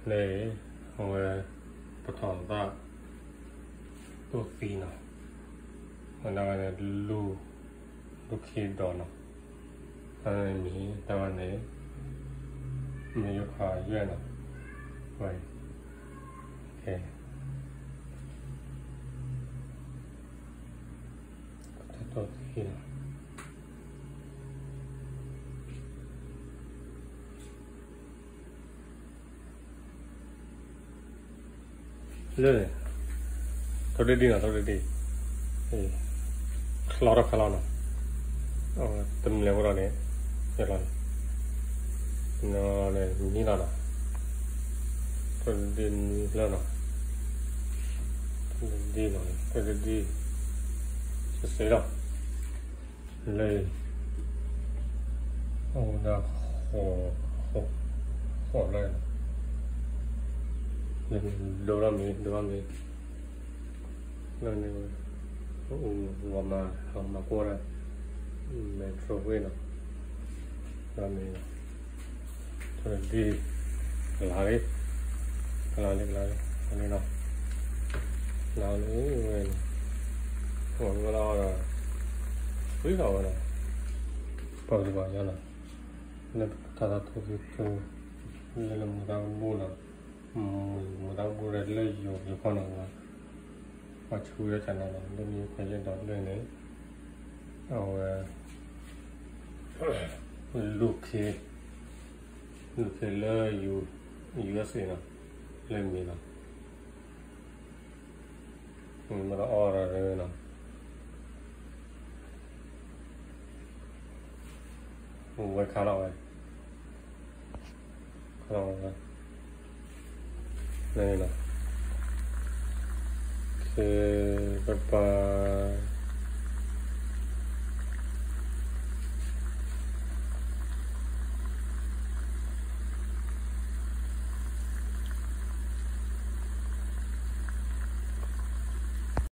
လၢ အဝဲ ပထီၣ်သၣ် တိၢ်သံနီၤ, ဝဲဒၣ်ဝဲန့ၣ် လူၢ် လူၢ်ခ့ဒီးနီၤ, တၢ်ဝဲန့ၣ်မံၤ တၢ်ဝဲန့ၣ် မ့ၢ်ယိၣ်ခါယဲၢ်နီၤ, ဝဲ ကဲ ပထီၣ်တိၢ်သံနီၤ လၢ ထိၣ်ဒ့ဒ့နီၤ ထိၣ်ဒ့ဒ့, ချီထီၣ်ခါလီၤနီၤ, တမံၤလဲၣ်အိၣ်ဒီးန့ၣ်, ယလီၤန့ၣ်, နီၤန့ၣ်မံလီၤနီၤ, ထိၣ်ဒ့ဒ့မံလီၤနီၤ, ထိၣ်ဒ့ဒ့နီၤ ထိၣ်ဒ့ဒ့, စ့ၢ်လီၤ လၢ အိၣ်ဒၣ် ဃိးလၢ ဒိၣ်ထီၣ်မ့ၢ် ဒိၣ်ထီၣ်မ့ၢ် လၢန့ၣ် အိၣ်မၤ မၤကွၢ်ဒၣ် microwave နီၤ, ဒိၣ်ထီၣ်မ့ၢ် ထိၣ်ဒ့ဒ့ ကလၤလံ, ကလၤလံ ကလၤလံ န့ၣ်နီၤ, ကလၤလံဝဲန့ၣ်, ဝဲလီၤဒီး ဃံလီၤဝဲနီၤ, ပှၤကလုာ်ပှၤကညီနီၤ, လၢပတၢ်သးထူၣ်ဖံးထူၣ် လၢလၢမူဒါကဘူၣ်နီၤ, မူဒါကဘူၣ်လၢယိၤယိၤခီနီၤ, ပှၤဆူဝဲဒၣ်ကနၤနီၤ လၢမ့ၢ်ခွဲးယဲၢ်ဒီးလၢန့ၣ်, အဝဲ လူၢ်ခ့ လူၢ်ခ့လၢ ယူအ့စ့နီၤ, လၢမ့ၢ်နီၤ, မ့ၢ်ဒီးအီၣ်ဒီးနီၤ, ဝဲခါလီၤဝဲ, ခါလီၤဝဲ, လၢန့ၣ်နီၤ, ခ့ ပပာ်